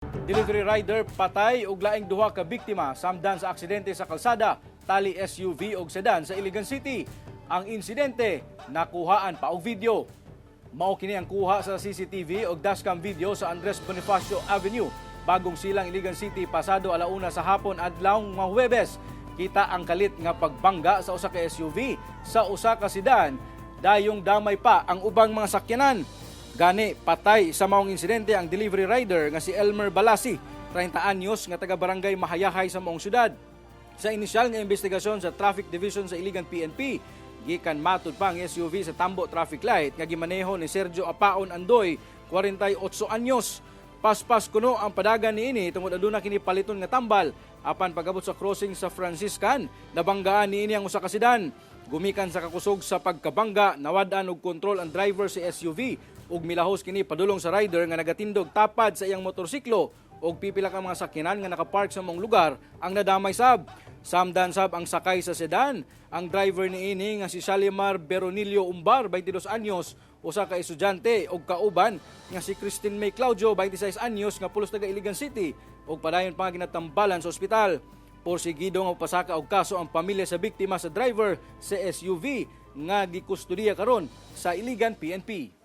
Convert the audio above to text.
Delivery rider patay og laing duha ka biktima samdan sa aksidente sa kalsada, tali SUV og sedan sa Iligan City. Ang insidente nakuhaan pa og video. Mao kini ang kuha sa CCTV og dashcam video sa Andres Bonifacio Avenue, Bagong Silang, Iligan City, pasado 1:00 sa hapon adlawng mga Huwebes. Kita ang kalit nga pagbangga sa usa ka SUV sa usa ka sedan, dayong damay pa ang ubang mga sakyanan. Gani patay sa maong insidente ang delivery rider nga si Elmer Balasi, 30 anyos, nga taga Barangay Mahayahay sa maong syudad. Sa inisyal nga investigasyon sa Traffic Division sa Iligan PNP, gikan matud pa ang SUV sa Tambo traffic light nga gimaneho ni Sergio Apaon Andoy, 48 anyos. Paspas kuno ang padagan niini tungod aduna kini paliton nga tambal. Apan pagabot sa crossing sa Franciscan, nabanggaan niini ang usa ka sedan. Gumikan sa kakusog sa pagkabangga, nawad-an og kontrol ang driver sa SUV ug milahos kini padulong sa rider nga nagatindog tapad sa iyang motorsiklo, ug pipila ka mga sakyanan nga nakapark sa maong lugar ang nadamay sab. Samdan sab ang sakay sa sedan, ang driver niini nga si Shalimar Beronillo Umbar, 22 anyos, usa ka estudyante, ug kauban nga si Christine May Claudio, 26 anyos, nga pulos taga Iligan City ug padayon pa nga ginatambalan sa ospital. Porsigido nga pasaka og kaso ang pamilya sa biktima sa driver sa SUV nga gikustudiya karon sa Iligan PNP.